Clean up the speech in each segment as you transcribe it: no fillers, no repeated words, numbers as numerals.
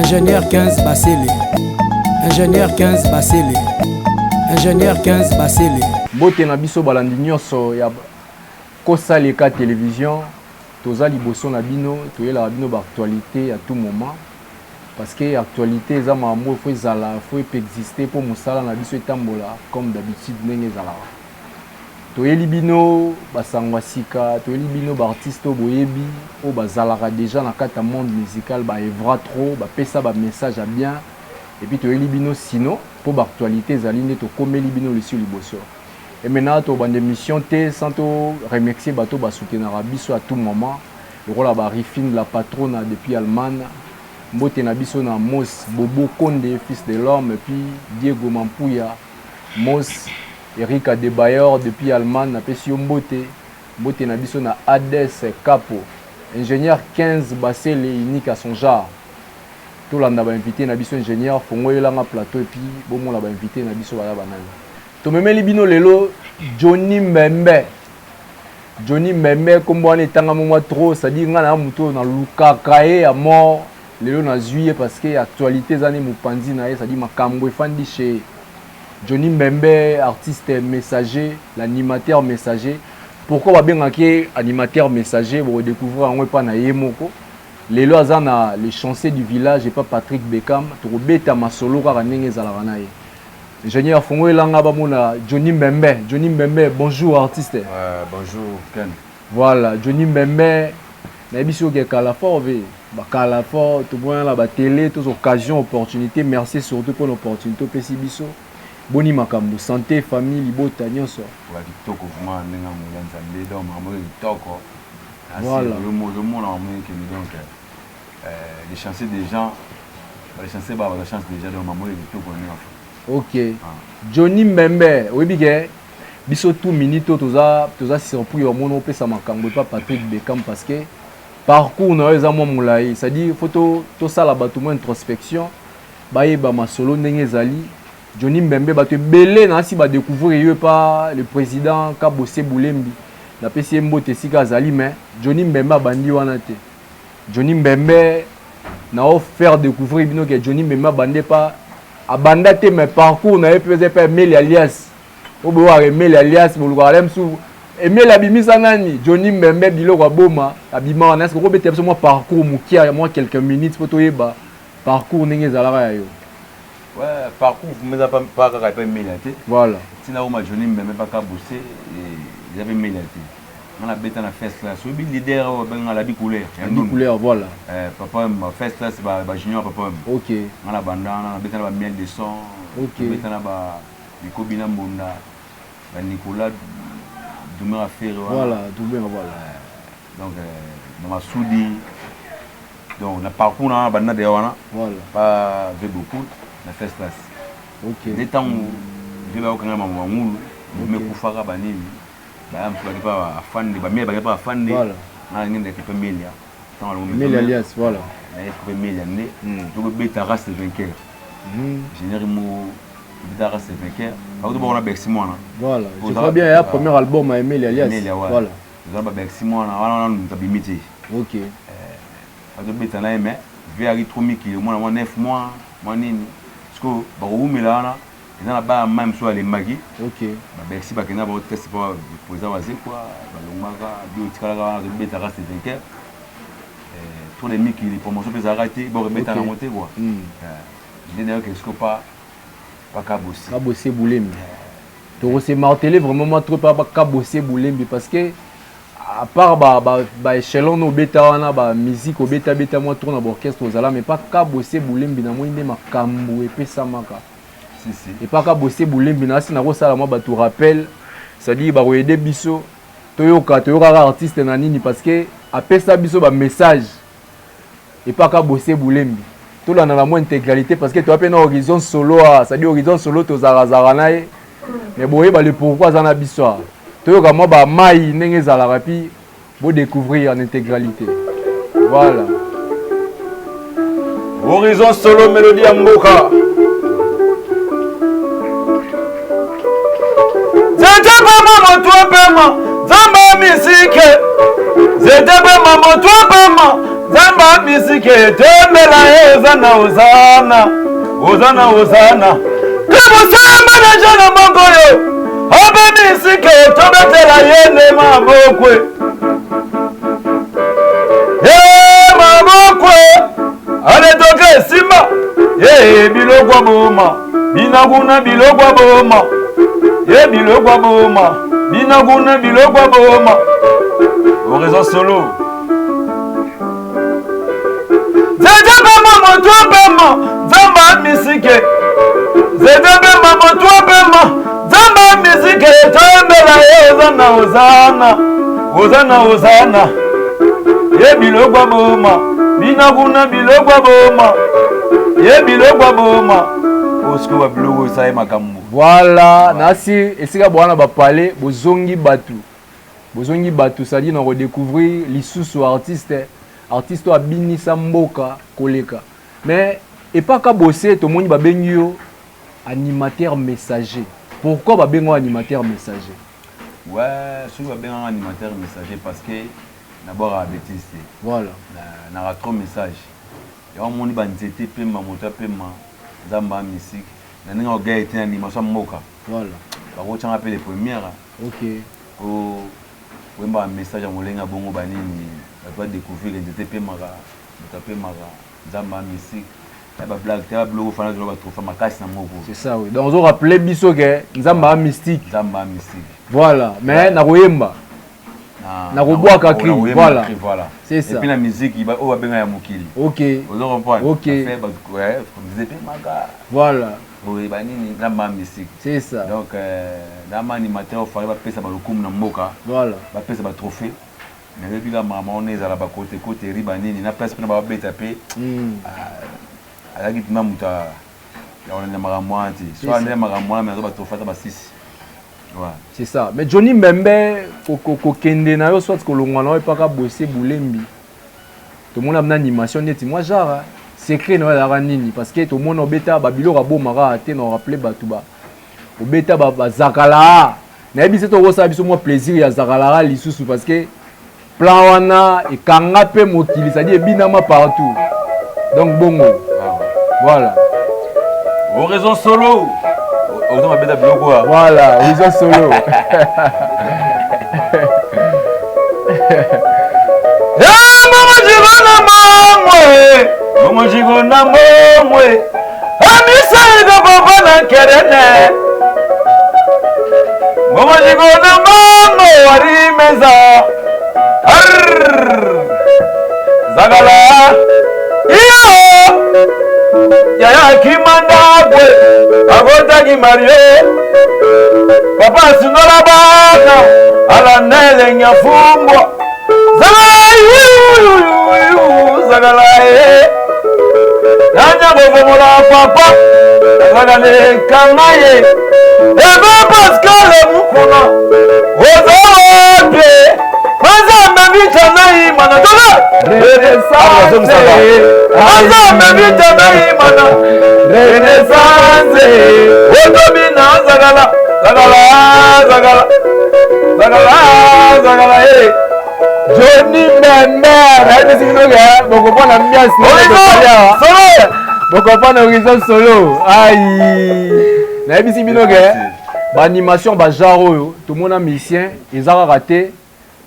Ingénieur 15 Basele. Ingénieur 15 Basele. Ingénieur 15 Basele. Mbote na biso balandi nyonso ya Kosaleka Television. Toza liboso na bino, toyelaka bino ba actualites à tout moment parce que actualite eza makambo oyo faut ezala, faut epexister po mosala na biso etambola comme d'habitude ndenge ezalaka. Toyeli bino ba sango ya sika, toyeli bino ba artistes oyo boyebi, oyo bazalaka dejà na kati ya monde musical, ba evra trop, ba pesa ba messages ya bien et puis toyeli bino sino po ba actualites ezali nde tokomeli bino lisu liboso. Et maintenant tobanda emission te sans to remercier bato ba soutenaka biso à tout moment lokola ba Rifine la patrona depuis Allemagne, mbote na biso na Mos Bobo Konde fils de l'homme et puis Diego Mampuya, Mos Eric Adebayor depuis Allemagne napesi yo mbote, mbote na biso na Ades Kapo, ingénieur 15 Basele unique à son genre. Tolanda ba invités na biso ingénieur fongolela nga plateau et puis bomona ba invités na biso baza banani. Tomemeli bino lelo Johnny Mbembe. Johnny Mbembe kombo wana etangami mwa trop, c'est-à-dire nga na moto oyo nalukaka ye ya mort, lelo nazwi ye parce que actualité eza nde mopanzi na ye, c'est-à-dire makambo efandi chez Johnny Mbembe, artiste messager, l'animateur messager. Pourquoi babengaki ye animateur messager? Boko découvrir yango epa na ye moko. Lelo aza na le chanceux du village epa Patrick Beckham, tokobeta masolo kaka ndenge ezalaka na ye. Ingénieur fongolela nga bamona Johnny Mbembe. Johnny Mbembe, bonjour artiste. Ouais, bonjour Ken. Voilà, Johnny Mbembe, nayebi soki kala fort ve. Bakala fort, tomona na ba télé, tous occasion, opportunité. Merci surtout pour l'opportunité opesi biso. Boni makambo, santé, famille, libota nyonso. Ouais, kitoko vraiment ndenge ngola Nzambe, donc makambo kitoko. Voilà. Ozomona makambo ekende donc les chanceux des gens, les chanceux ba la chance déjà donc makambo kitoko ndenge Ok. Ah. Johnny Mbembe, oyebi ke biso tout minute oyo toza toza surpris ya omona opesa makambo epa Patrick Beckham parce que parcours na yo eza mwa molai, c'est-à-dire faut to tosala bato mwa introspection bayeba masolo ndenge ezali. Johnny Mbembe bato ebele na asi ba découvrir yo epa le président Kabose Bulembi, napesi ye mbote esika azali, mais Johnny Mbembe abandi wana te. Johnny Mbembe na o faire découvrir bino ke Johnny Mbembe abandi epa abanda te, mais parcours na ye mpe eza epa Emeli alias oyo boyokaka Emeli alias, bolukaka le mosusu Emeli abimisa nani Johnny Mbembe biloko aboma abima wana. Est-ce que okobetela biso mwa parcours moke ya mwa quelques minutes mpo toyeba parcours ndenge ezalaka ya yo? Ouais, parcours vraiment eza pa kaka epa Emelia te. Voilà. Ntina okoma Johnny Mbembe pa Kabose eza mpe Emelia te. Nga nabeta na first class. Oyebi leader oyo babenga Labi Couleur ya Labi Ndundu. Couleur, voilà. Papa Wemba, first class ba, ba junior papa Wemba. Ok. Nga na banda wana nabeta na ba miel de son. Ok. Nabeta na ba Bikobi na Mbonda, ba Nicolas Doumer Affaire wana. Voilà, Doumer, voilà. Donc na Masudi. Donc na parcours na banda deya wana. Voilà. Pas ve beaucoup na first class. Ok. Nde tango ve ba okanga mambo ngulu, me kufaka ba nini. Baya mosusu baki pa afande, ba mia baki pa afande. Voilà. Na ngende ke pe melia. Tango alongo Melia alias, voilà. Na ye pe melia nde. Toko beta race de vainqueur. Générique mo beta race de vainqueur. Ba ko bona Bexi mwana. Voilà. Je crois bien ya premier album à Emelia alias. Emelia, ouais. Voilà. Eza ba Bexi mwana wana wana mutu abimi te. Ok. Bazo beta na ye mais vie aki trop mikili omona mwa 9 mois mwa nini. Siko bakowumela wana eza na baya mai mosusu alembaki. Ok. Ba Bexi bakenda ba test po président Wazekwa balongwaka bi otikalaka wana azobeta race de vainqueur. Trop de mikili promotion mpe ezalaka te boko ebeta nango te quoi. Nde nayoka esiko pa pa Kabose. Kabose Bulembi. Toko se marteler vraiment moi trop pa Kabose Bulembi parce que à part ba ba ba échelon no beta wana ba musique obeta beta moi trop na ba orchestre ozala mais pas Kabose Bulembi na moi nde makambo epesamaka. Si si. Et pas Kabose Bulembi na asi nakosala moi bato rappel, c'est-à-dire ba koyede biso toyoka toyokaka artiste na nini parce que apesa biso ba message. Epa Kabose Bulembi. Tolanda na mwa intégralité parce que toza mpe na Horizon Solo awa, c'est-à-dire Horizon Solo tozalakazalaka na ye, mais boyeba le pourquoi aza na biso awa. Toyoka mwa ba mayi ndenge ezalaka puis bo découvrir en intégralité. Voilà. Horizon Solo, mélodie ya mboka. Nzete pema moto pema nzambe misike nzete pema moto pema nzambe misike tembela ye ozana ozana ozana ozana tobosamba na jana moko yo abe misike tobetela ye nde mabokwe ye mabokwe aletoka esimba ye biloko boma bina kuna biloko ya boma ye biloko ya boma bina kuna biloko ya boma oraison solo nzete pema moto pema nzambe amisike nzete pema moto pema nzambe amisike toyembela ye ozana ozana ozana ozana ye biloko ya boma bina kuna biloko ya boma ye biloko ya boma osiko ba biloko esali makambo. Voilà, nasi esika bwana ba palais bozongi batu bozongi batu c'est-à-dire na redécouvrir lisusu artiste artiste oyo abinisa mboka koleka mais epaka bose tomoni babengi yo animateur messager. Pourquoi babengi yo animateur messager? Ouais, soki babengaka animateur messager parce que nabwakaka betise te. Voilà. Naka trop message. Yango omoni ba nzete pema moto apema nzambe a mystique na ndenge ogaye te na animation ya mboka. Voilà. Bakotyanga mpe les premières. Ok. O oyembaka message ya molenga bongo banini bato badécouvrir nzete epemaka moto apemaka nzambe a mystique ya ba blague te ya biloko fana tolo ba trophée makasi na moko. C'est ça oui. Donc ozo rappeler biso que nzambe a mystique. Nzambe a mystique. Voilà, mais na koyemba. Na kobwaka cri, voilà. Voilà. C'est ça. Et puis la musique oyo babenga ya mokili. OK. Ozo comprendre? OK. Ouais, nzete maka. Voilà. Oyo banini nzambe a mystique. C'est ça. Donc na ma animateur fallait bapesa balokumu na mboka. Voilà. Bapesa ba trophée. Nayebi kaka mama wana ezala bakote kote riba nini na place mpena babeta mpe azalaki mpena moto ya kolanda makambo wana te so alanda makambo wana me aza batrophée ata basisi. C'est ça. Mais Johnny Mbembe, kokende na yo soit kolongwa na yo epaka Bosse Bulembi. Tomona na animation neti moi genre secret na yo ezalaka nini parce que tomona obeta ba biloko abomaka te na rappeler bato ba obeta ba bazakalaa. Nayebi se tokosala biso mwa plaisir ya zakalaka lisusu parce que plan wana ekanga mpe mokili, c'est-à-dire ebinama partout. Donc bongo. Voilà. Horizon solo. Horizon mabeta biloko ya. Voilà, Horizon solo. Bongo jigona mongwe. Amisaika papa na kerene. Bongo jigona mongo warimeza. Arr! Zagala. Iyo! Yaya kimandagwe abotaki Mario. Papa asundola bana alandele nyafumbwa. Zagala yuyu zagala e. Nanya bovomola papa zagala ekanga ye. Ebe Pascal Mukuna oza wapi? Nzambe vita na imana toka Renaissance. Nzambe vita na imana Renaissance. Otobina zagala zagala zagala zagala zagala eh. Johnny Mbembe nayebisi bino ke bokopona ambiance Solo bokopona Horizon solo ai nayebisi bino ke baanimation bagenre oyo tomona musicien eza kaka te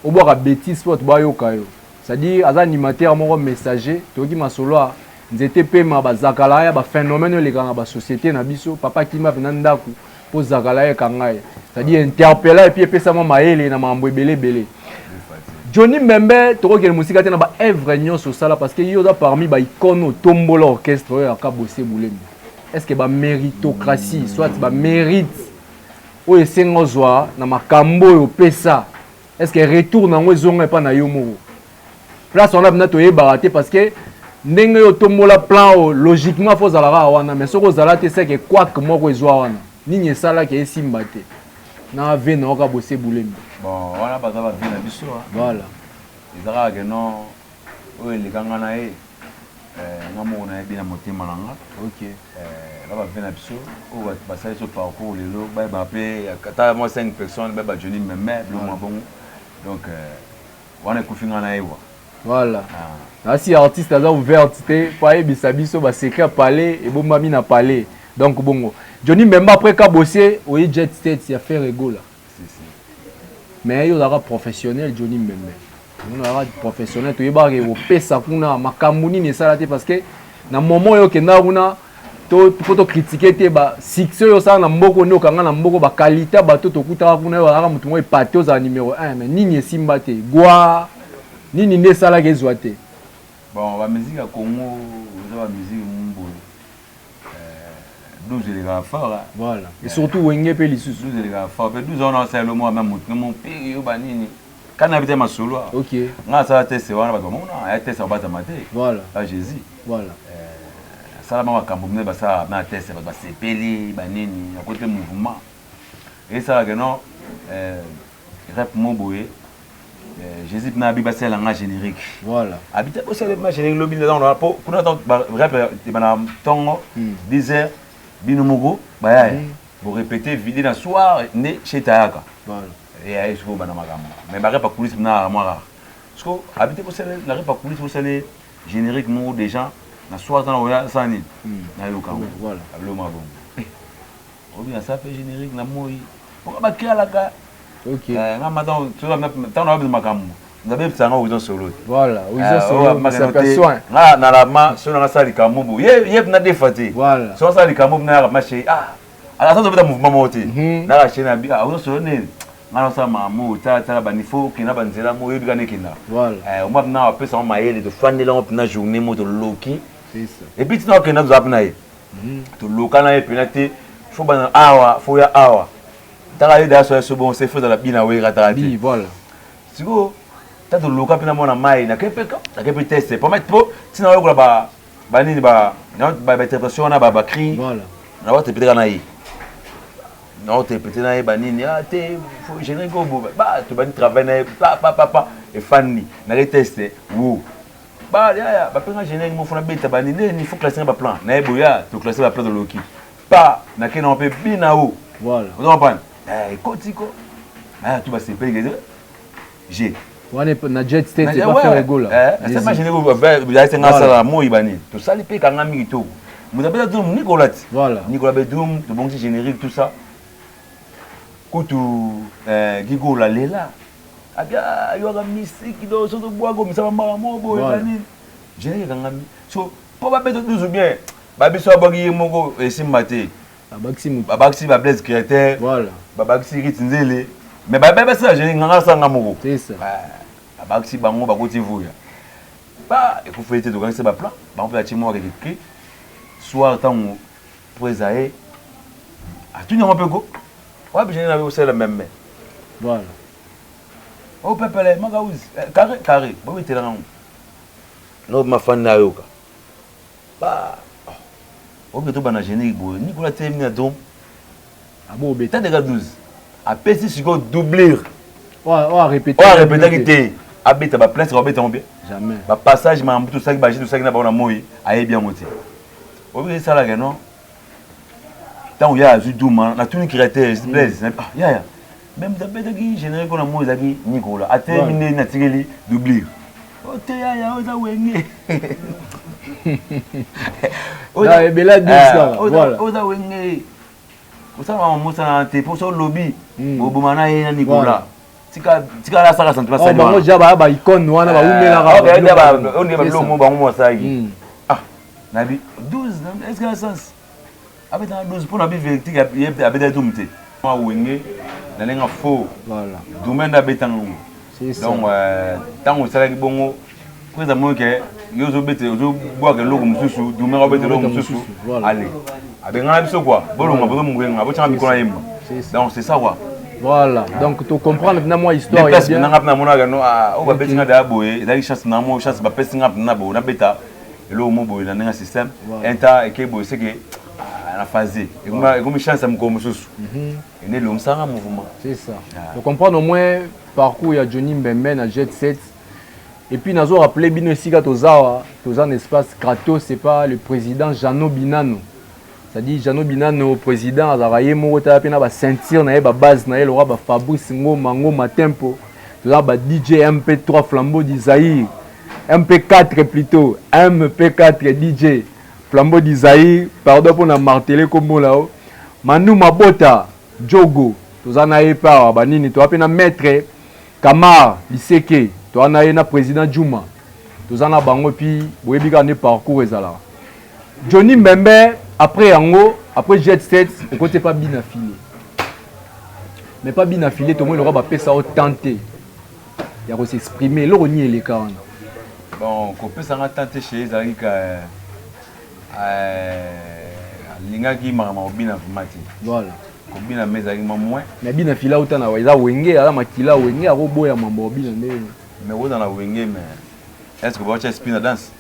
obwaka bétise mpo bato bayoka yo, c'est-à-dire aza animateur moko messager. Toyoki masolo ya nzete pema bazakala ya baphénomène oyo elekaka na basociété na biso. Papa akima mpena ndako mpo zakala ye ekanga ye, c'est-à-dire interpella et puis epesa mwa mayele na makambo ebele ebele. Johnny Mbembe, tokokende mosika te na baœuvre nyonso osala parce que yo oza parmi baicône otombola orchestre oyo yaka Bosse Bulembi. Est ce que baméritocratie soit bamérite oyo esenga ozwa na makambo oyo opesa, est ce que retour nango ezonga epa na yo moko? Place wana mpena toyebaka te parce que Ndenge yo otombola plan oyo, logiquement faut ozala kaka wana, mais soki ozala te, c'est que couac moko ezwa wana. Nini esalaki esimba te na vie na yo Kabose Bulembe? Bon, wana baza ba vie na biso. Voilà. Eza kaka que non, oyo eleka nga na ye, nga moko nayebi na motema na nga. Ba ba vie na biso, oyo basali biso parcours lelo, bayeba pe ata mwa 5 personnes, bayeba Johnny Meme, biloko mwa bongo. Donc, wana ekufi nga na ye quoi. Voilà. Asi artiste aza ouverte te po ayebisa biso ba secret ya palais ebombami na palais. Donc bongo. Johnny Mbemba après Kabose oye Jet Set ya Ferre Gola. Si si. Mais yo ozalaka professionnel Johnny Mbembe. Yo ozalaka professionnel toyebaka ke kopesa kuna makambo nini esala te parce que na moment oyo okendaka kuna to po to critiquer te ba succès oyo osala na mboko nde okanga na mboko ba qualité ya bato tokutaka kuna yo ozalaka moto moko epate ozala numéro 1 mais nini esimba te gwa nini nde esalaka ezwa te. Bon ba musique ya Congo eza ba musique moko boye 12 elekaka fort. Voilà et surtout Wenge pe lisusu. 12 elekaka fort pe 12 wana osala eloko moko meme moto moko pire yo ba nini kana bite masolo. OK. Nga asala test wana bato bamona aya test babatama te. Voilà. Ba Jésus. Voilà. Asala ma makambo mine basala na test bato basepeli banini ya kote mouvement esalaka non rep mo boye Jésus na abi basala nga générique. Voilà. Abita bosala ma générique lobi na po kuna ba rep ebana tongo 10h bino moko bayaya. Vous répétez vide na soir nde chez tayaka. Voilà. Et aye siko bana makambo. Mais ba rep coulisse na moi rare. Siko abita bosala na rep coulisse bosala générique moko déjà na soir tana oya sani na yoka. Voilà. Ablo ma bongo. Obi na sa fait générique na moi. Pourquoi ba kialaka? OK. Nga maintenant tu vas tant na makambo. Nzabe pesa nga horizon solo. Voilà, horizon solo, ça fait soin. Nga na la ma solo nga sali kambo. Ye ye na defati. Voilà. So sali kambo na ma chez ah. Ala sa zobeta mouvement moko te. Na la chaîne abi ah horizon solo ne. Nga na sa mamu tala tala ba niveau kina ba nzela mo yebi kana kina. Voilà. Moi na apesa mayele to fandela ngo na journée mo to loki. C'est ça. Et puis tina okenda zap na ye. To loka na ye pena te. Faut bana awa, faut ya awa. Tala ye da so so bon c'est faut la bina we rata te. Bi voilà. Siko ta to loka pena mona mai na kepe ka, na kepe test. Pour mettre po tina yokola ba ba nini ba na ba interprétation na ba ba cri. Voilà. Na ba tepete na ye. Na ba tepete na ye ba nini ah te faut générique bo ba to ba travail na ye pa pa pa pa et fani na le test wo. Ba ya ya ba penga générique mo fona beta ba nini il faut classer ba plan. Na ye boya to classer ba plan de loki. Pa na ke na pe bina o. Voilà. Vous comprenez? Eh kotiko. Ah tout ba sepeli G. Wana na Jet State c'est pas faire rigola. Eh, c'est pas générique ba c'est nga sala moi bani. Tout ça li pe kanga mingi to. Vous avez drum Nicolas. Voilà. Nicolas Bedroom, tout bon générique tout ça. Kutu Gigo la lela. Abia yo ka mystique do so to bwago misala mara mo boye bani. Générique kanga mi. So po ba beto 12 bien. Ba biso abaki ye moko esimba te. Babakisi mutu. Babakisi ba Blaise Créateur. Voilà. Babakisi Rit Nzele. Mais ba ba sala générique nganga sanga moko. C'est ça. Babakisi bango bakoti vuya. Ba ekufeli te tokangisa ba plan, bango pe batie moko akeke soir tango po ezaye atuni yango mpe ko wapi générique na osala même. Voilà. Oh pepele makauzi carré carré bobetela nango. No mafani na yoka. Ba obi to bana générique boye Nicolas Temi na dom. Abo obeta. Tata 12. Apesi siko doublir. Oh oh répéter. Oh répéter te. Abeta ba place abeta bien. Jamais. Ba passage ma mbutu saki ba jitu saki na ba na moi aye bien moté. Obi sala ke non. Tant ya azu duma na tuni créateur Blaise. Ah ya ya. Même abeta ki générique na moi ezaki Nicolas. Atemi nde na tikeli doublir. Oh te ya ya oza wenge. Na ebela 10 voilà. Oza wenge. Osala mosala te po so lobi boboma na ye na Nicolas. Tika tika la saka sentiment sali. Bango ja ba ba icône wana ba umelaka. Ok, ba on ba biloko bango mo saki. Ah, na bi 12 est-ce que sens? Abeta 12 pour na bi vérité abeta tout mte. Ma wenge na lenga faux. Voilà. Domaine abeta ngo. Donc tango salaki bongo presa mo ke yo zo bete zo bwaka eloko mosusu domaine abeta eloko mosusu. Allez. Abengana biso quoi. Bolonga bozo mwenga bo tanga mikona yemba. Donc c'est ça quoi. Voilà. Donc tu comprends maintenant moi histoire ya bien. Nanga na mona no ah o ba beti nga da boye, ezali chance na mo chance ba pesi nga na bo na beta. Eloko mo boye na ndenge ya système un temps eke boye seke na phase ekomi chance ya mokolo mosusu ende elongisaka mouvement. C'est ça. To comprendre au moins parcours ya Johnny Mbembe na Jet 7. Et puis nazo rappeler bino esika tozawa, toza na espace Kratos, c'est pas le président Jeannot Binano. C'est-à-dire Jeannot Binano président azalaka ye moko tala mpe na ba ceinture na ye ba base na ye lokola ba Fabrice Ngoma Ngoma Tempo, toza ba DJ MP3 Flambeau du Zaïre, MP4 plutôt, MP4 DJ Flambeau du Zaïre, pardon pour na marteler kombo là Manu Mabota Jogo, toza na ye pa awa banini, toza mpe na maître Kamar Liseke, toza na ye na président Juma, toza na bango puis boyebi kaka nde parcours ezalaka. Johnny Mbembe après yango, après Jet 7 okoti pa bina filet. Mais pas bina filet tomoni lokola bapesa yo temps te ya ko s'exprimer, eloko nini eleka wana? Bon, kopesa nga temps te chez ezalaki ka alingaki makambo ya kobina vraiment te. Voilà. Kobina mais ezalaki mwa moins. Mais bina filet auta na eza wenge, aza makila wenge, akoboya mambo ya kobina nde. Mais oza na wenge mais est-ce que baotya esprit na danse?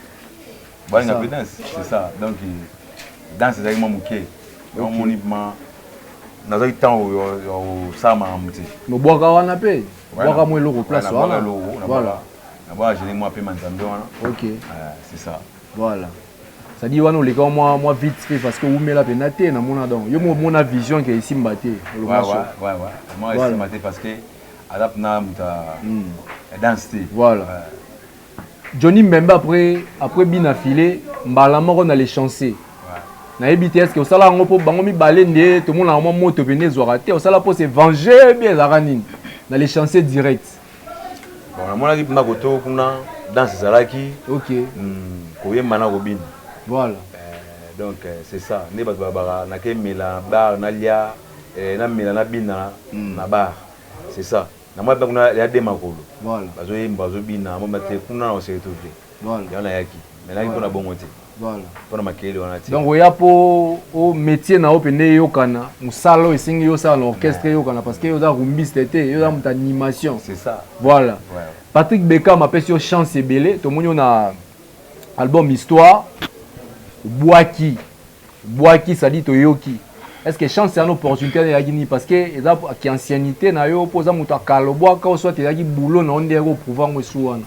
Balinga mpe danse, c'est ça. Donc danse ezalaki mwa moke. Omoni ma nazalaki ntango ya kosala makambo te. Mobwaka wana mpe bwaka mwa eloko place wana. Voilà. Nabwaka gene mwa pema nzambe wana. Ok. C'est ça. Voilà. C'est-à-dire wana oleka mwa mwa vite fait parce que umela mpenza te namona donc yo mo omona vision ke esimba te. Ouais, ouais, ouais. Moi esimba te parce que aza mpena moto ya danse te. Voilà. Johnny Mbembe après bina filet mbala moko na les chancer. Nayebi te est-ce que osala yango mpo bango mibale nde tomonaka mwa moto pene ezwaka te, osala mpo se venger bien ezalaka nini na les chancer direct? Bon, namonaki mpena koto kuna danse ezalaki. Ok. Koyemba na kobina. Voilà. Donc c'est ça nde bato balobaka nakemela na bar nalia namela nabina na bar, c'est ça. Namoni mpe kuna ya de makolo. Voilà. Bazoyemba bazobina, namoni te kuna na se retrouver. Voilà. Yango nayaki. Mais nayaki mpona bongo te. Voilà. Mpona makelele wana te. Donc oya po o métier na yo pende eyokana, mosala oyo esengi yo osala na orchestre eyokana parce que yo oza rumbiste te, yo oza moto animation. C'est ça. Voilà. Ouais. Patrick Beckham apesi yo chance ebele, tomoni yo na album Histoire, obwaki. Bwaki, c'est-à-dire toyoki. Est-ce que chance ya opportunité ezalaki nini? Parce que eza ki ancienneté na yo, mpo oza moto akala obwaka, o soit ezalaki boulot na yo nde yaki oprouver yango esu wana.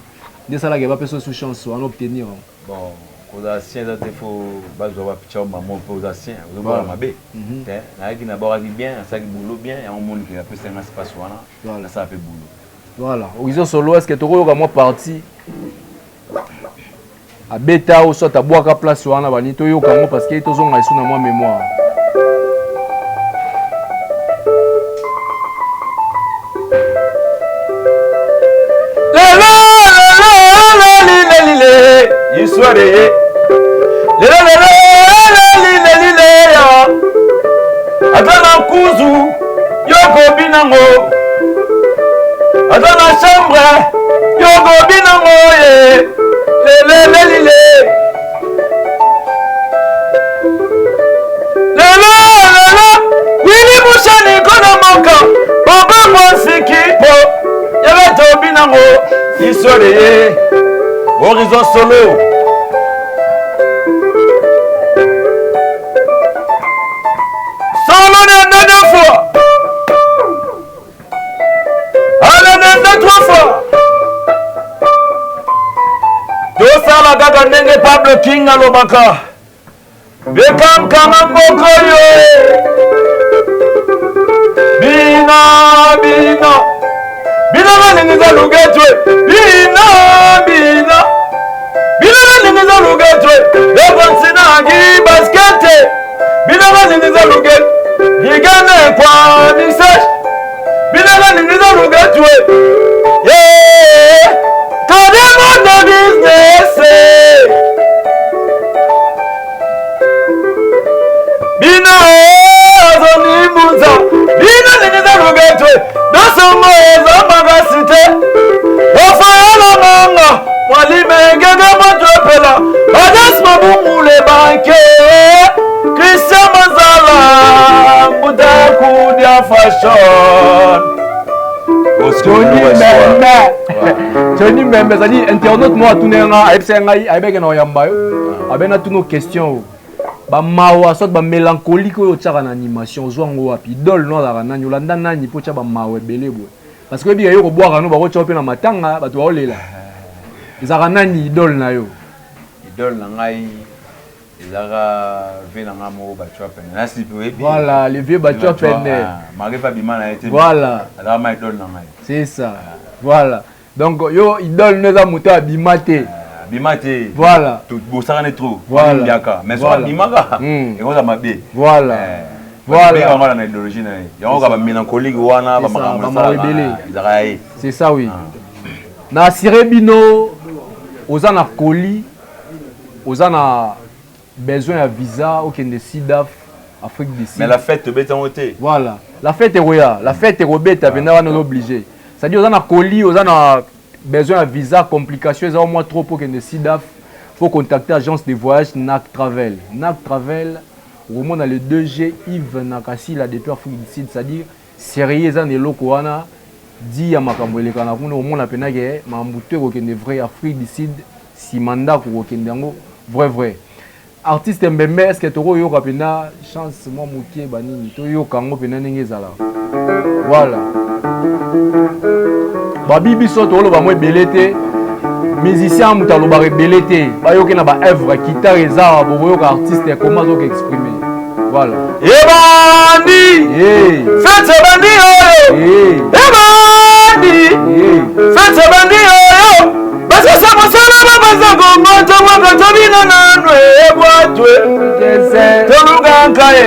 Nde esalaka bapesa yo chance wana obtenir yango. Bon, kozala ancien eza te, faut bazwa bapitya mamo mpe oza ancien, ozobwaka mabe. Te, nayaki nabwakaki bien, nasalaki boulot bien, yango moni ke apesa nga espace wana, nasala mpe boulot. Voilà. Horizon Solo, est-ce que tokoyoka mwa partie abeta o soit abwaka place wana bani toyoka yango parce que tozonga esu na mwa mémoire. Lelo lelo lile histoire ye lelo lelo lile lile ya ata na kuzu yoko binango ata na chambre yoko binango ye lele lile lelo lelo wili mushani kona mboka papa mwasiki po yaka tobinango histoire ye Horizon Solo. Solo nende deux fois. Ale nende trois fois. Tosala kaka ndenge Pablo King alobaka. Beckham kanga mboka yo. Bina bina. Bina balingi za lugetwe. Bina bina. Bina balingi za lugetwe. Bekonsinagi baskete. Bina balingi za lugetwe. Ligane kwa mixage. Bina balingi za lugetwe. Yeah. Kademo de business. Bina azoni mbunza. Bina lingi za lugetwe. Dosongo eza makasi te. Ofayala manga. Mwalime ngenge moto epela. Adas mabungule banke. Christian Mazala. Mbuta kudia fashion. Johnny Mbembe. Johnny Mbembe ezali internaute moko atuna nga, ayebisaki ngai, ayebaki na oyamba yo. Abe na tuna question oyo. Ba mawa soit ba mélancolique oyo otiaka na animation ozwa yango wapi? Idole no azalaka nani? Olanda nani mpo otya ba mawa ebele boye? Parce que oyebi yo kobwaka no bakotya yo mpe na matanga bato baolela. Ezalaka nani idole na yo? Idole na ngai ezalaka vie na ngai moko Batua Pene. Nasi mpe oyebi. Voilà, le vieux Batua Pene. Malgré fa bima na ye te. Voilà. Azalaka ma idole na ngai. C'est ça. Voilà. Donc yo idole no eza moto abima te. Abima te. Voilà. Tobosaka ne trop. Voilà. Mbiaka. Mais soki abimaka, ekozala mabe. Voilà. Voilà. Bango na idéologie na ye. Yango kaka ba mélancolique wana, ba makambo na ebele. Ezalaka ye. C'est ça oui. Na assuré bino oza na colis, oza na besoin ya visa okende SIDAF Afrique du Sud. Mais la fête tobeti yango te. Voilà. La fête ekoya, la fête ekobeta mpenza wana oza obligé. C'est-à-dire oza na colis, oza na besoin ya visa, complication eza mwa trop po okende SIDAF, faut contacter agence de voyage NAC Travel. NAC Travel okomona le 2G Yves Nakasila depuis Afrique du Sud, c'est-à-dire sérieux eza na eloko wana di ya makambo elekana kuna omona mpena ke makambo to ekokende vrai Afrique du Sud nsima ndako kokende yango vrai vrai. Artiste Mbembe, est-ce que tokoyoka mpena chance mwa mokie banini toyoka yango mpena ndenge ezalaka? Voilà. Babi biso tokoloba yango ebele te, musicien moto alobaka ebele te, bayoki na ba œuvre guitare eza bokoyoka artiste comment azoka exprimer. Voilà. Ebandi Hey. fete ebandi oyo Hey. ebandi Hey. fete ebandi oyo basasa mosala babaza kongo tobwaka tobina nanu ebwatwe toluka nkaye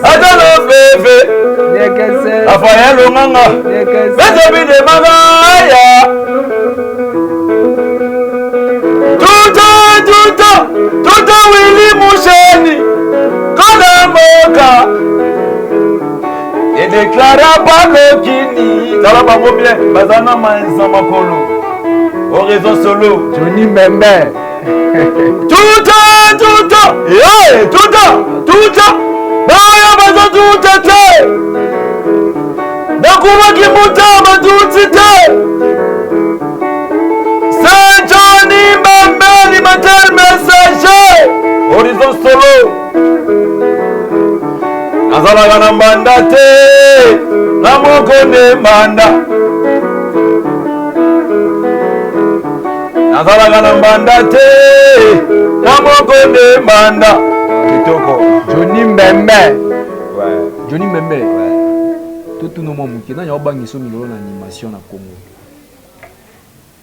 ata lofefe afaye longanga fete bidemagaya tuta tuta tuta wili musheni kona mboka edeklara balokini tala bango bien baza na manza makolo horizon solo Johnny Mbembe. Tuta tuta ye tuta tuta baya baza tuta te nakumaki muta batuti te Saint Johnny Mbembe animateur messager horizon solo nazalaka na mbanda te na moko nde mbanda nazalaka na mbanda te na moko nde mbanda kitoko. Johnny Mbembe. Johnny Mbembe. Totuna mwa moke, nani aobangisa mikolo na animation na Congo?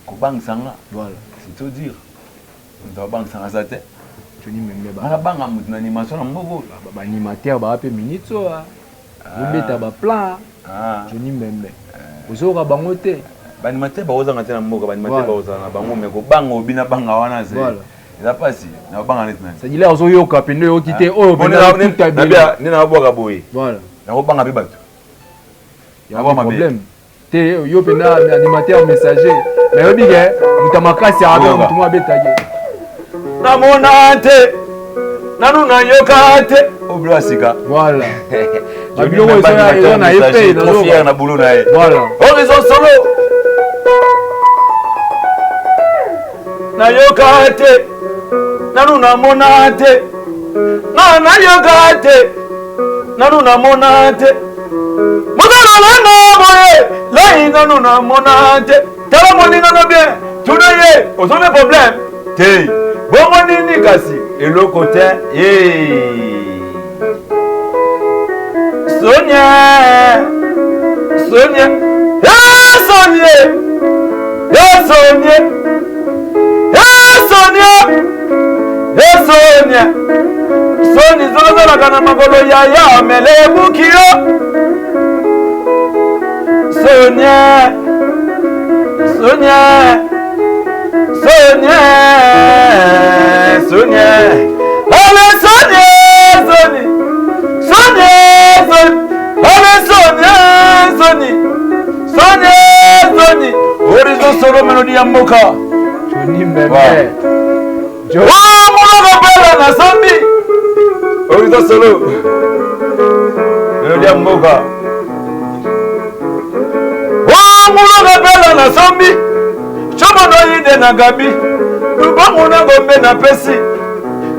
Kobangisa nga? Voilà. C'est tout dire, moto abangisa nga aza te. Johnny Mbembe. Banga moto na animation na mboko? Baanimateur baa mpe minute oyo obeta baplan. Johnny Mbembe, ozoyoka bango te? Baanimateur bakozanga te na mboka, baanimateur bakozala na bango, mais kobanga obina banga wana eza mpasi na kobanga neti nani. C'est-à-dire ozoyoka pende oyoki te oyo nde nakobwaka boye, nakobanga mpe bato. Problème te, yo mpenza animateur messager, nayebi ke moto ya makasi abe moto mo abetaki. Namona te, nanu nayoka te obilo ya sika. Voilà, babiloko eza na ye mpe trop fier na boulot na ye. Voilà. Horizon solo, nayoka te, nanu namona te, nga nayoka te, nanu namona te, motala nanga boye lai, nanu namona te. Tala moninga no bien, tuna ye ozongi problème te, bongo nini kasi eloko te. Sonia, Sonia, Sonia, Sonia, Sonia, Sonia, soni zozalaka na makolo yaya mele ebuki yo. Sonia, Sonia, Sonia, Sonia, ale Sonia, Soni, Sonia, Soni, ale Sonia, Soni, Sonia, Soni, horizon solo, melodi ya mboka. Johnny Mbembe. Monoko mpela nasombi horizon solo, melodi ya mboka. Nasombi comono ide na gabi lubangu na gombe napesi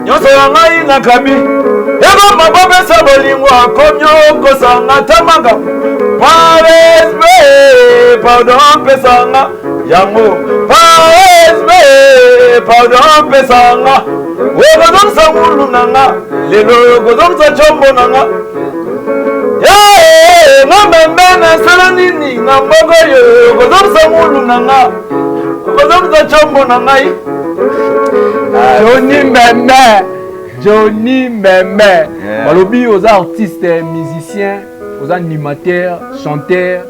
nyonso ya ngai nakabi ebomba bopesa bolingo akomi okosanga tamaka par respect pardon pesanga yango par respect pardon pesanga okozongisa ngulu na nga lelo okozongisa combo na nga nga mbembe nasala nini na mboka oyo okozongisa ngulu na nga okozongisa combo na ngai. Johnny Mbembe, Johnny Mbembe, balobi oza artiste musicien, oza animateur, chanteur,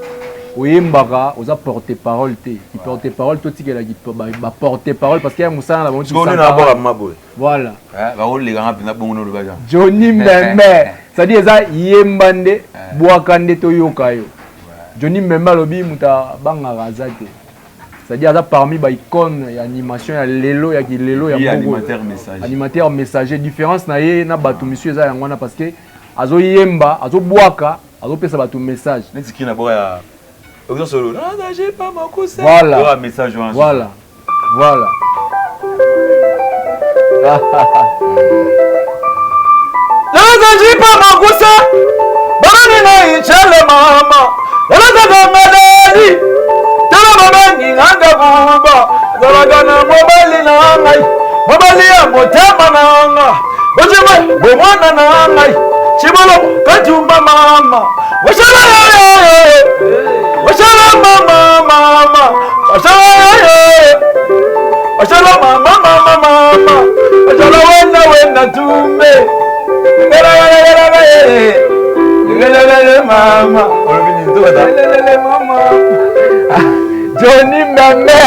oyembaka, oza porte parole te. Porte parole totikelaki ba porte parole parce que ya mosala na bango. Voilà. Bakolekanga mpenza bongo noloba. Johnny Mbembe, c'est-à-dire eza yemba nde bwaka nde toyoka yo. Johnny Mbembe alobi moto abangaka aza te, c'est-à-dire aza parmi ba icône ya animation ya lelo, ya kilelo ya mboko, animateur messager. Différence na ye na bato misusu eza yango wana, parce que azoyemba, azobwaka, azopesa bato message. Neti kina boka ya solo. Voilà. Message wana. Voilà. Nazajipa makusa banani na ichele mama nalazaka madadi tala babengi nganga buba zalaka na mobali na ngai, mobali ya motema na nga, bojima bomwana na ngai cibolo katumba mama washala washala mama mama washala washala mama mama mama washala wenda wenda tumbe mama. Mama Johnny Mbembe,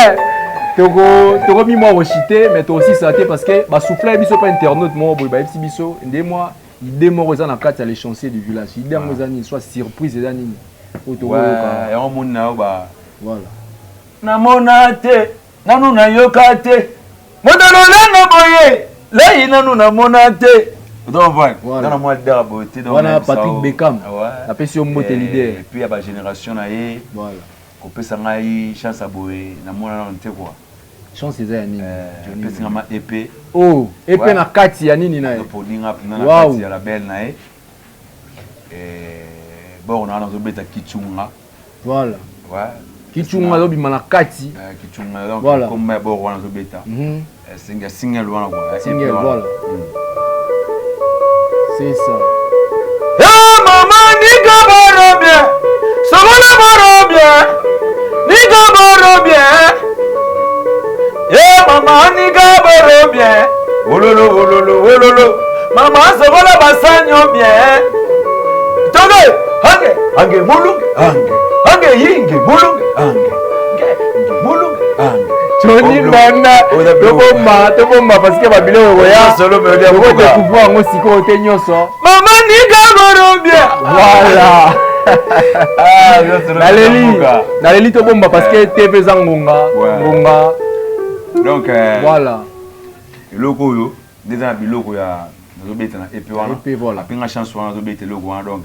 tokomi mwa koshite, mais tokosisa te parce que basouffle biso mpa internaute moko boye bayebisi biso nde mwa idée moko eza na kati ya les chanciers du village. Idée yango eza nini? Soit surprise eza nini oyo tokoyoka? Yango moni na yo ba Voilà. Namona te nanu, nayoka te moto lolenge boye lei nanu namona te. Voilà. Na mwa leader boye te. Wana Patrick Beckham, apesi yo mbote, leader. Et puis ya bagénération na ye. Voilà. Kopesa ngai chance ya boye namona nano te quoi. Chance eza ya nini? Epesi nga ma EP. Oh, EP na kati ya nini na ye? Produit nga mpena na kati ya label na ye bor na wana nazobeta Kichunga. Voilà. Kichunga azobima na kati. Kichunga, donc komba ya bor wana azobeta ya single wana quoi. Single, voilà, c'est ça. Hey, mama nika boro bien sogola boro bien nika boro bien. Hey, mama nika boro bien wololo wololo wololo mama sogola basanyo bien toge hange hange mulunge hange hange yinge mulunge hange nge nge mulunge hange. Johnny Mbembe, tobomba, tobomba parce que babiloko ekoya, tokodécouvrir yango sikoyo te nyonso. Mama nika boro bien. Voilà, naleli, naleli, tobomba parce que TV eza ngonga ngonga. Donc voilà. Eloko oyo nde eza na biloko ya nazobeta na EP wana. EP, voilà. Apenga chance wana, nazobeta eloko wana, donc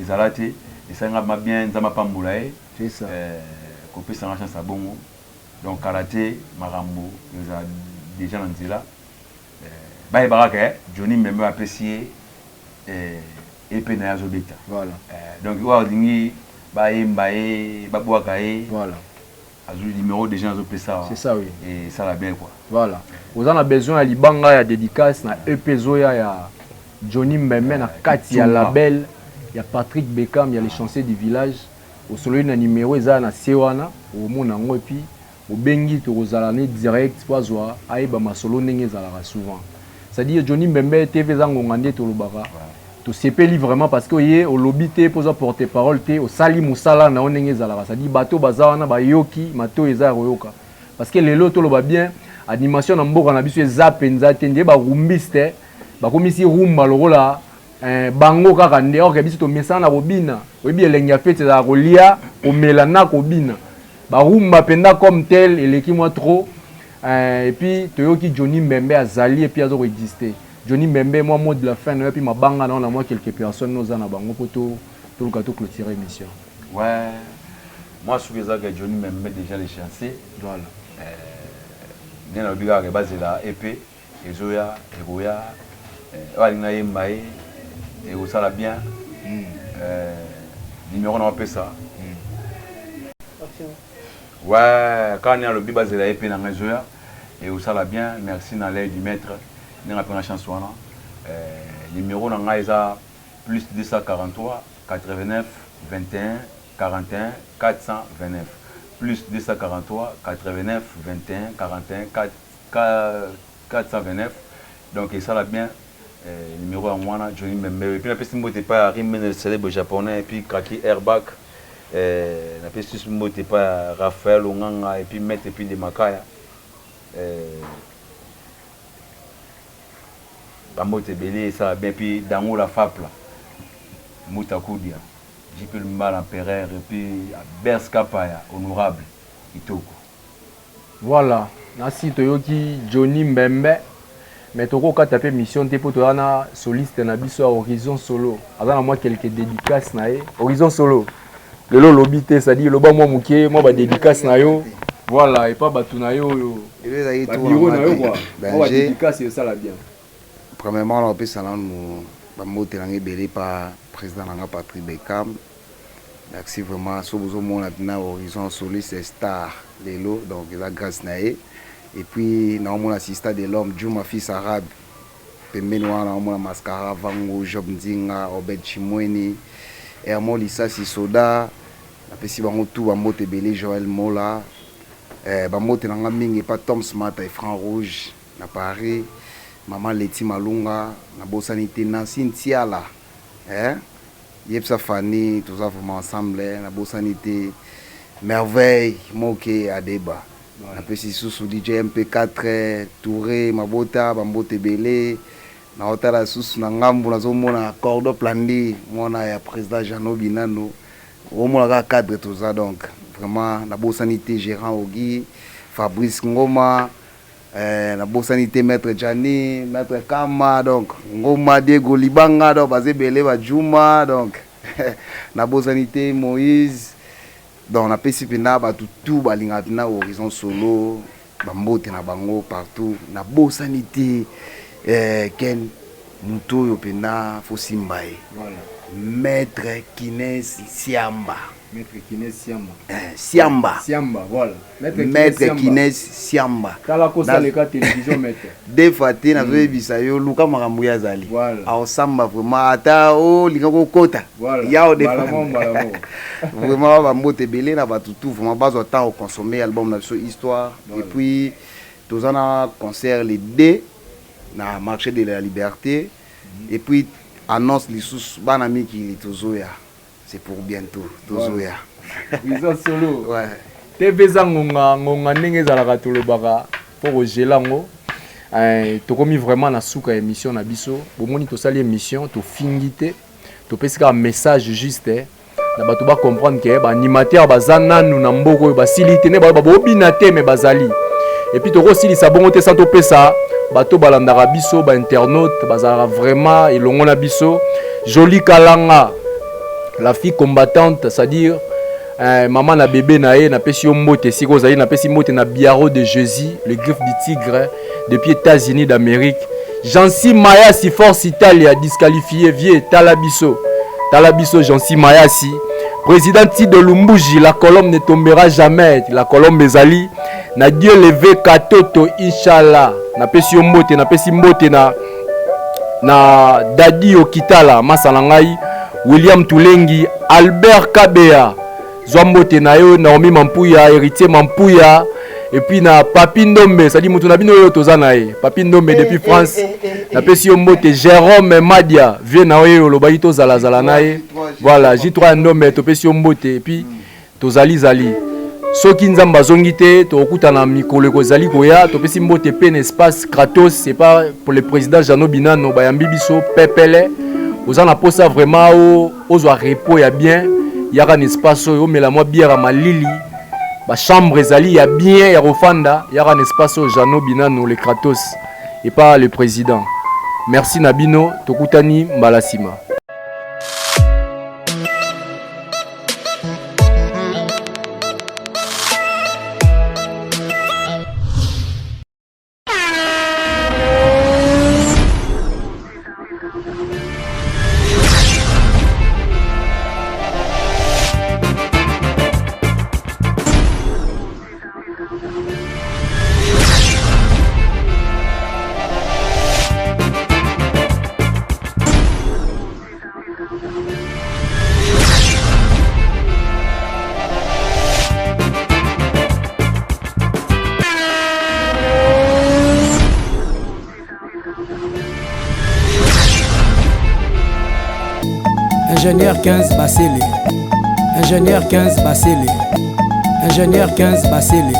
ezala te esalinga ma bien. Nzambe apambola ye. C'est ça. Kopesanga chance ya bongo, donc kala te makambo ezala déjà na nzela. Bayebaka ke Johnny Mbembe apesi ye EP na ye azobeta. Voilà. Donc oyo alingi bayemba ye, babwaka ye, voilà, azwi numéro déjà azopesa. C'est ça, oui. Esala bien quoi. Voilà, oza na besoin ya libanga ya dédicace na EP ezoya ya Johnny Mbembe na kati ya label ya Patrick Beckham ya les chanciers du village, osololi na numéro eza na se wana, omona yango, et puis obengi, tokozala ne direct po azwa ayeba masolo ndenge ezalaka souvent. C'est-à-dire Johnny Mbembe, TV eza ngonga nde tolobaka, tosepeli vraiment parce que oye olobi te mpo oza porte parole te, osali mosala na yo ndenge ezalaka. C'est-à-dire bato baza wana bayoki, matoi eza ya koyoka, parce que lelo toloba bien, animation na mboka na biso eza mpenza te. Nde barumbiste bakomisi rumba lokola bango kaka nde orke. Biso tomesana na kobina, oyebi elengi ya fete ezalaka kolia, komela na kobina. Barumba mpenza comme tel eleki mwa trop. Et puis toyoki Johnny Mbembe azali et puis aza koexiste. Johnny Mbembe, mwa mot de la fin na yo, puis mabanga na yo na mwa quelques personnes oza na bango mpo toluka toclôturer émission. Ouais. Moi soki ezalaka Johnny Membe déjà le chanceux. Voilà. Euh, nde nalobi kaka bazela EP ezoya ekoya euh, oyo alingi nayemba ye ekosala bien. Mm. Euh, numéro na opesa. Mm. Ouais, kaka nde nalobi bazela EP na ngai ezoya ekosala bien. Merci na l'œil du maître ndenge apenga chance wana. Euh, numéro na ngai eza plus 243 89 21 41 429 plus 243 89 21 41 4, 429 donc esala bien eh, numéro ya mwana Johnny Mbembe et puis napesi mbote epai ya Rimene le célèbre japonais et puis Kaki Airbag eh, napesi susu mbote epai ya Raphaël Onganga et puis maître et puis de Makaya eh, bambote ebele esala bien puis Dangola Fapla Mbuta Kudia JP Lumbala Empereur et puis Bers Kapaya honorable kitoko. Voilà, nasi toyoki Johnny Mbembe mais tokokata pe mission te po toza na soliste na biso ya Horizon Solo aza na mwa quelques dédicaces na ye. Horizon Solo lelo olobi te, c'est-à-dire loba mwa moke mwa ba dédicaces na yo. Voilà, et pas bato na yo oyo ba bureau na yo quoi. Mwa ba dédicaces esala bien. Premièrement napesa nanu ba mbote na nga ebele epa president na nga Patrick Beckham merci vraiment soki bozo mona pena horizon soliste star lelo donc eza grace na ye et puis nao mona sista de l'homme Djuma fils arabe pembeni wana nao mona mascara vangu Job Nzinga Obed Tshimweni Hermo Lisasi soda napesi bango tout ba mbote ebele Joël Mola eh, ba mbote na nga mingi epa Toms Mata et Franc Rouge Na Paris maman Leti Malunga na bosani te Nancy Ntiala eh yebisa Fanny toza vraiment ensemble na bosani te Merveille Moke Adeba na pesi lisusu DJ MP4 Toure Mabota ba mbote ebele na otala lisusu na ngambu nazo mona Cordo Plandi mwana ya president Jeannot Binano omona kaka cadre toza donc vraiment na bosani te Gerant Ogi Fabrice Ngoma Eh nabosani te maitre Djani, maitre Kama donc Ngoma Diego Libanga donc baza ebele ba Djuma donc nabosani te Moïse donc napesi mpenza bato tout balingaka mpenza Horizon Solo ba mbote na bango partout nabosani te eh, Ken moto oyo mpenza fosimba ye voilà. Maître Kines Siamba Maître Kines Siamba eh, Siamba Siamba voilà Maître Kines Siamba. Tala kosa leka télévision maître. Deux fois te nazo yebisa yo luka makambo ye azali. Aosamba vraiment ata olinga kokota. Ya o défendre. Vraiment ba mbote ebele na bato tout vraiment bazwa temps o consommer album na biso histoire et puis toza na concert le 2 na marché de la liberté et puis annonce lisusu bana mikili tozoya. C'est pour bientot tozoya. Eza solo. Ouais. TV eza ngonga ngonga ndenge ezalaka tolobaka mpo kogela yango eh, tokomi vraiment na suka ya émission na biso bomoni tosali émission tofingi te topesi kaka message juste eh, na bato bacomprendre ke baanimateur baza nanu na mboka oyo basili te nde baloba bobina te me bazali epuis tokosilisa bongo te sans topesa bato balandaka biso bainternaute bazalaka vraiment elongo na biso Jolie Kalanga la fille combattante c'est-à-dire eh, maman na bébé na ye napesi yo mbote esika ozali napesi mbote na biaro de Jésus le griffe du tigre depuis États-Unis d'Amérique Jancy Mayasi Force Italia disqualifié vieux tala biso tala biso Jancy Mayasi président Tido Lumbuji la colombe ne tombera jamais la colombe ezali na Dieu levé Katoto inshallah napesi yo mbote napesi mbote na na Dadi Okitala masa na ngai William Tulengi Albert Kabea zwa mbote na yo Naomi Mampuya Héritier Mampuya et puis na Papi Ndombe c'est-à-dire mutu na bino oyo toza na ye Papi Ndombe eh, depuis eh, France eh, napesi yo mbote Jérôme Madia vieux na oyo olobaki tozalazala na ye voilà J3 ya Ndombe topesi yo mbote et puis Tozali zali. Soki Nzambe azongi te, tokokutana mikolo ekozali koya. Topesi mbote pe na espace Kratos, c'est pas pour le président Jeannot Binano bayambi biso pepele. Oza na posa vraiment o ozwa repos ya bien, yaka na espace oyo omela mwa bière ya malili. Ba chambre ezali ya bien ya kofanda, yaka na espace oyo Jeannot Binano le Kratos et pas le président. Merci na bino, tokutani mbala sima. Ingénieur 15 Basele. Ingénieur 15 Basele. Ingénieur 15 Basele.